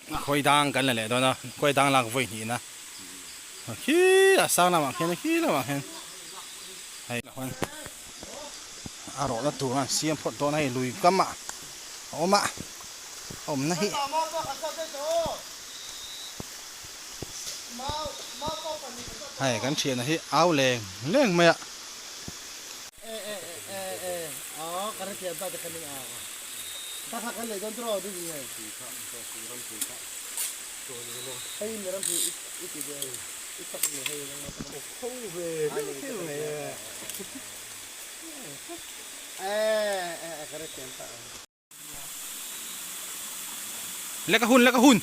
Khawi dang kan la leh dawn a, khawi dang lak vawi hnihna khi a sang lamah khian khi lamah khian hei a rawhna tur a siam phawt dawn a hei lui kam ah a awm a a awmna hi. Hei kan thiana hi au leng leng mai a. Lek a hun lek a hun.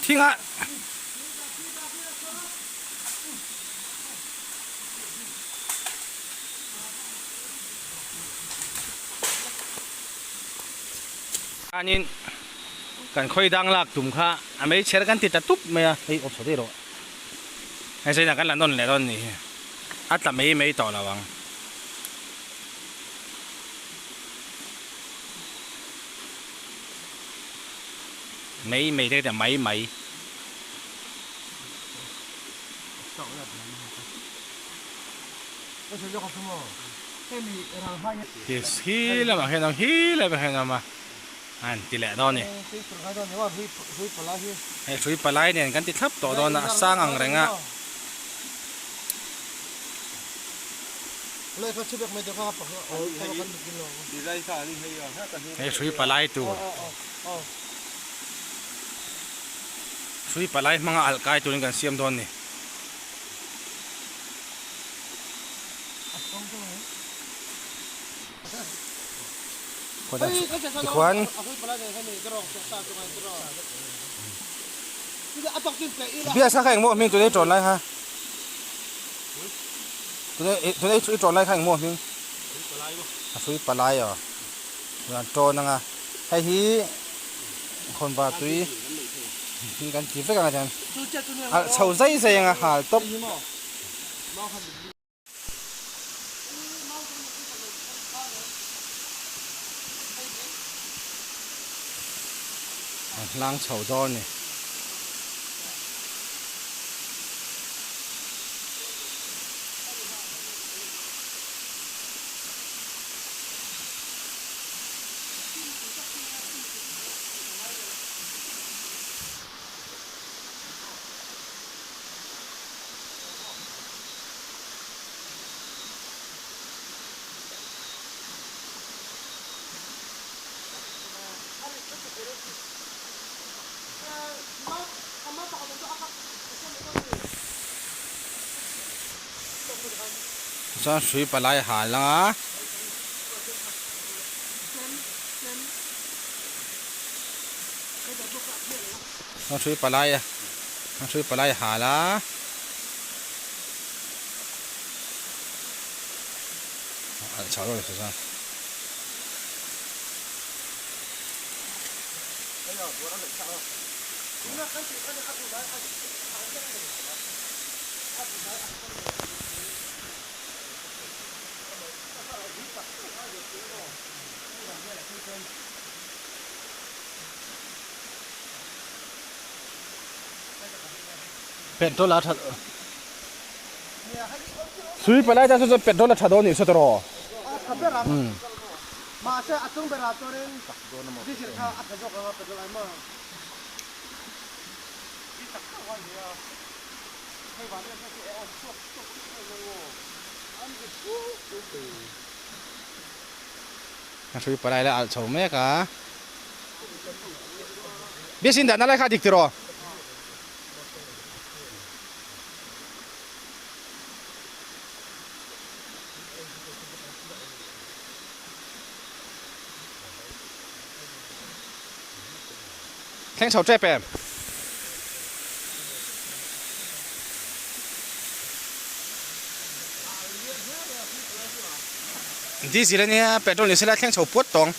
Thingah Chuanin kan khawi dang lak tum kha a meichher kan ti ta tup mai a, hei awp chho daih rawh. Hei zainah kan la nawn leh dawn a nih hi, a tla mai mai tawh lo ang. Mai mai te ka ti a, mai mai. Hi lamah hian a awm hi lamah hian a awm a an ti leh dawn a ni hei hrui palai nen kan ti thlap tawh dawn a a sang ang reng a. Hei hrui palai tur hrui palai hmanga alh kai turin kan siam dawn a ni. Tikhuan Bias kha kha engmaw hming tunei tawn lai kha tunei tunei i tawn lai kha engmaw hming a hrui palai aw chuan tawn anga hei hi khawnvar tui kan ti vek anga chuan alh chho zai zai anga hal tawp. A hlang chho dawn a ni. Chuan hrui palai a hal ang a. Chuan hrui palai a hrui palai a hal a. Alh chho rawh chuan. Petrol a tha Sui palai ta chu petrol a tha dawn nih saw tawh rawh. A tha ber ang. Mahse a chung berah chuanin diesel kha a tha zawk ang a petrol ai maw. A hrui palai la alh chho mek a. Biasin dahna lai kha a dik tiraw? Thleng chho tep em? Diesel ania petrol ni sela thleng chho puat tawng.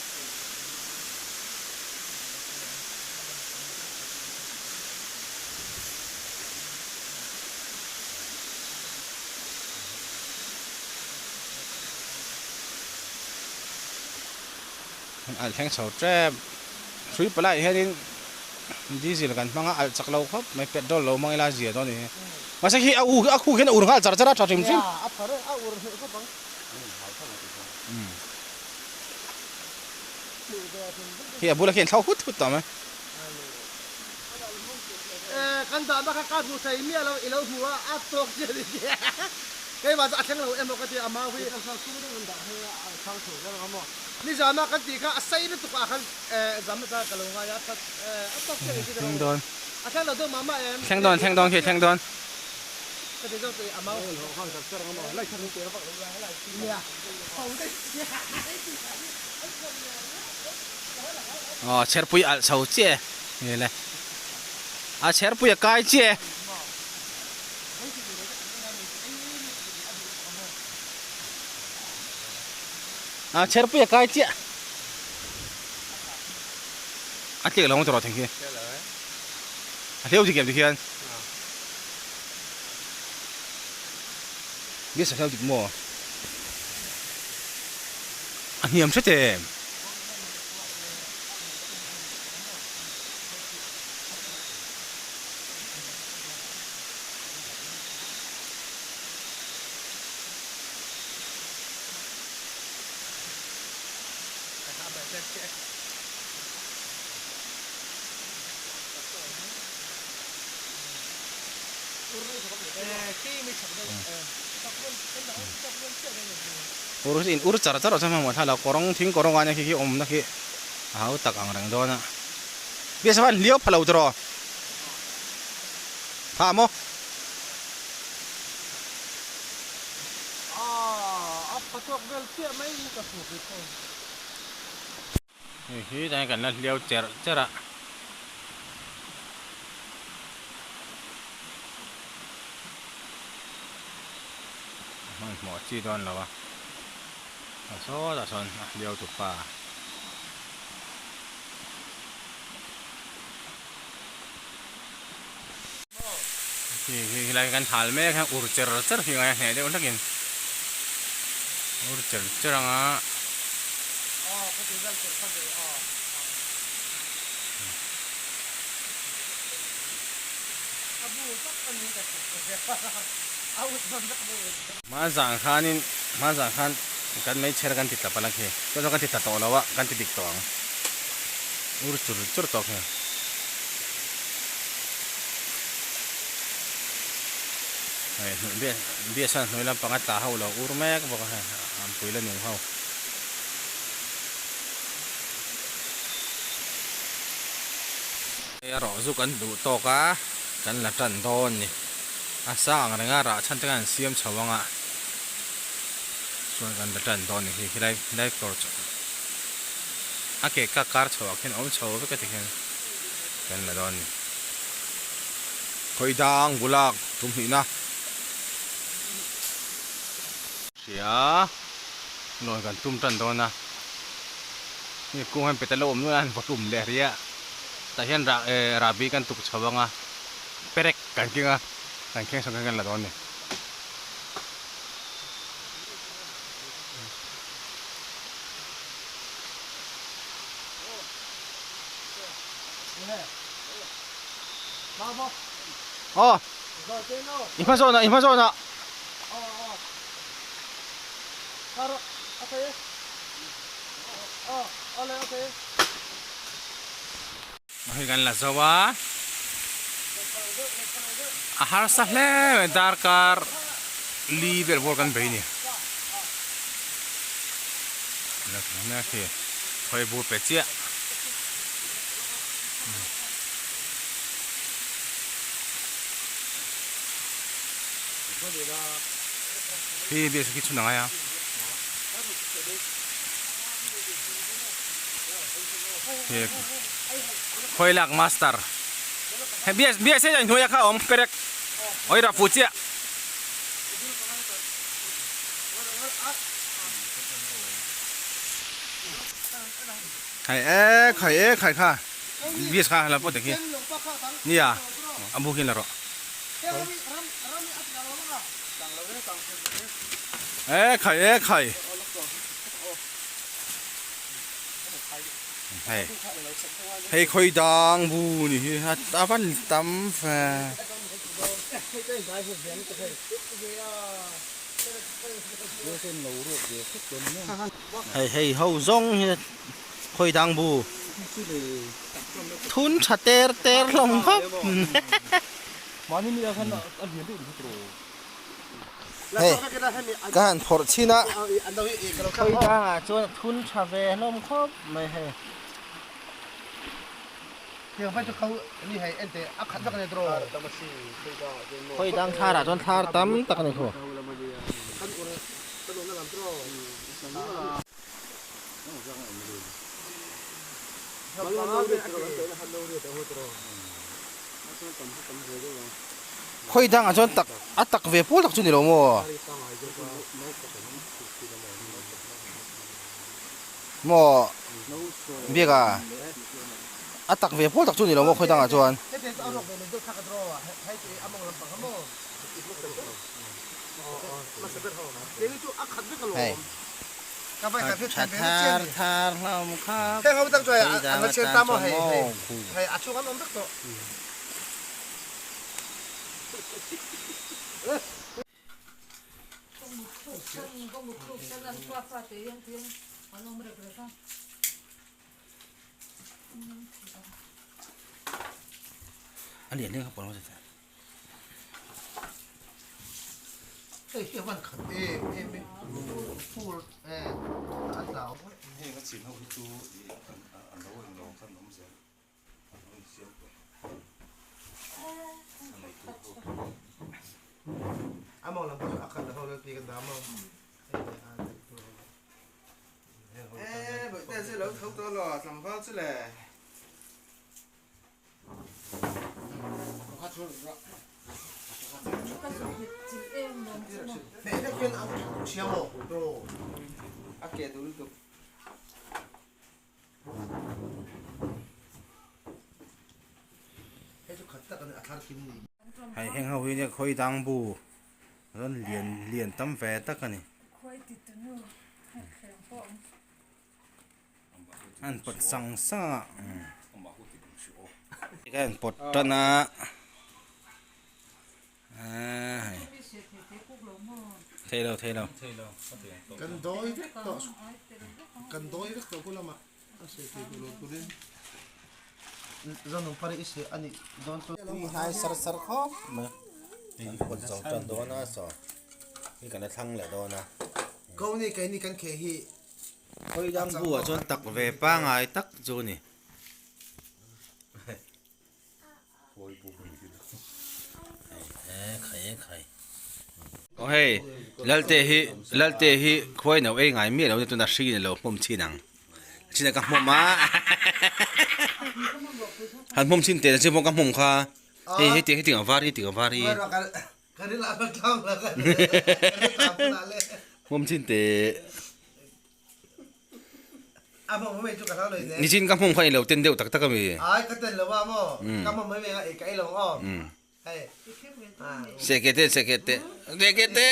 Alh thleng chho tep. Hrui palaiah hianin diesel kan hmang a, alh chak lo khawp mai, petrol lo hmang ila a zia dawn a ni. Mahse khi a u a khu khian a ur nghal char char a tha hrim hrim. Khi a bulah khian thlo hut hut tawh mai. Kan dahna kha ka hmu thei miah lo, i lo hmu a, a tawk chiah ni che. Keimah chu a thleng lo emaw ka ti a, mau hi. Nizana kan tih kha a sei lutuk ah khan zam nasa ka lo ngai a, a tawk chiah ni che Thleng dawn. A thleng lo deuh mah mah em? Thleng dawn, thleng dawn khi, thleng dawn. Ka ti zawk tih a mau. Aw chherpui alh chho chiah e ni le a chherpui a kai chiah e. A chherpui a kai chiah a tliak lo ang tawh thing khi a hleuh dik em tikhian Biasa hleuh dik maw a hniam hret em. Ur in ur char char awm hmang thlalak kawrawng thing kawrawng ah nia khi khi awmna khi a hau tak ang reng dawn a biasa khan hliau pha lo tawh pha maw. Hei hi tlai kan la hliau cherh cherh a. Hmanhmawh chi dawn lo a. A sawtah sawn a hliau tu pa. Khi khi khi lai kan hal mek a ur cher cher hi ngai a hneh deuh hlakin ur cher cher anga. Hmanzan khanin hmanzan khan kan meichher kan ti tla palh a khi chuan chuan kan ti tla tawh lo a kan ti dik tawh ang ur chur chur tawh khi. Hei hnuai biasan hnuai lampang a tla ho lo ur mek bawk a hei an pui la nung ho. Hei a rawh zuk an duh tawk a kan la tan dawn ni a sang ang reng a rah chhan te khan an siam chho ang a chuan kan la tan dawn ni khi khilai khilai kawr chu a ke ka kar chho ah khian a awm chho vek a tikhian kan la dawn ni khawi dang bulak tum hnih na hria lawn kan tum tan dawn a hei kung hian pet a lo awm nual a an vawhlum leh ria tah hian rah eh rahbi kan tuk chho ang a perek kan keng a kan kheng sawn khan kan la dawn a ni. Aw i hma zawnah i hma zawnah. Hei kan la zo a, a harsa hle mai darkar li vel bawr kan bei a ni. Khawi bur pe chiah. Khi bia khi chhun angai a. Khi khoi lak master. He bia bia se jai hnuai a kha awm perek. Oi ra fu chiah. Khai e khai e khai kha. Bia kha la pawh te khi. Nia a bu khi la rawh. E khai e khai. Hei hei khawi dang bu ni hi a van tam ve. Hei hei ho zawng hi khawi dang bu thun tha ter ter hlawm khawp. Hei ka han phawrh chhin a khawi dangah chuan a thun tha ve hlawm khawp mai hei. Khawi dang thlarah chuan thlar tam tak a ni khu. Khawi dangah chuan tak a tak ve pawl tak chu ni lo maw? Maw biak a a tak ve pawl tak chu ni lo maw khawi dangah chuan? Hei tha thar thar hlawm khap khawi dang atan chuan maw khu. A lian hle kha pawh zet Hei hi van khat em em e fur e a tlau. Heng a chin ho hi chu an lo englo khan awm zel. Hei heng ho hi nia khawi dang bu rawn lian lian tam ve tak a ni an pawt sang sang a ka an pawt tan a thei lo thei lo kan dawi vek tawh kan dawi vek tawh ku lamah a sawi thei duh lo turin zanung pari i seh a nih dawn chu mi hnai sar sar khawp mai kan pawt zo tan dawn a saw hi kan la thlang leh dawn a ko ni keini kan kheh hi khawi dang buah chuan tak ve pangai tak chu a ni. Aw hei Lalte hi Lalte hi khuai no ei ngai miah lo ni tuna hri ni lo hmawm chin ang chin a ka hmawm a han hmawm chin teh na chu pawh ka hmawm kha hei hei tiang hetiang a var hi tiang a var hi hmawm chin teh. Nichin ka hmung kha i lo ten deuh tak tak a mi? Sehkeh te, sehkeh te, sehkeh te!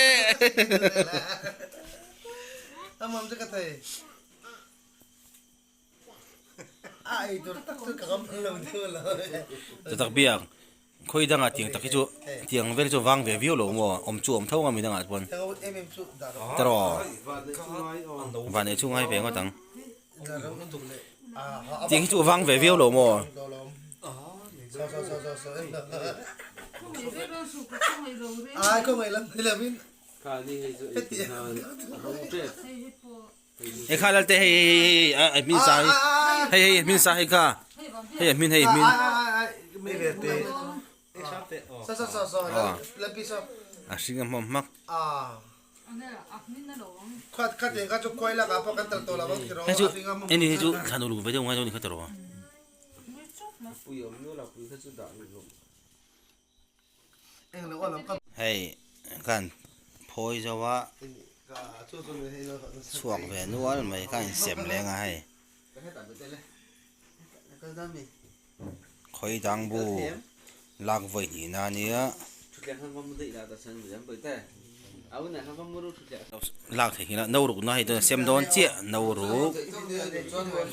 Chutak biak, khawi dangah tiang tak hi chu tiang vel chu vang ve viau lo maw? Awm chu awm tho ang a mi dangah chuan. Tiraw? Vanei chu ngai ve ngawt ang. Tiang hi chu vang ve viau lo maw? Hei kha lalte hei hei hei hei a hmin sa hi hei hei hmin sa hei kha hei a hmin hei hmin a hring a hmawm hmak hei chu hei ni hi chu thlan uluk ve deuh ngai dawn ni kha tawh Hei kan phawi zo a chhuak ve nual mai ka insem leng a hei khawi dang bu lak vawi hnih na ania. Lak theih nghilh a no ruk na hei chuan sem dawn chiah no ruk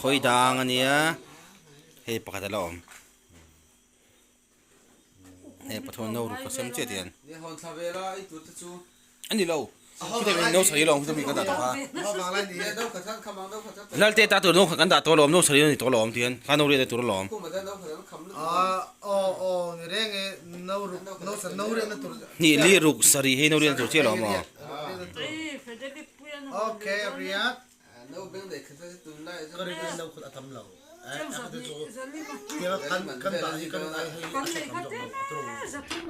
khawi dang ania hei pakhat a la awm hei pathum no ruk ka sem chiah tihian a ni lo khitiang no sarih lawm khitiang mi kan dah tawh kha lalte ta tur no khat kan dah tawh alawm no sarih a ni tawh alawm tihian kha no riat na tur alawm. Hnih li ruk sarih hei no riat na tur chiah alawm aw.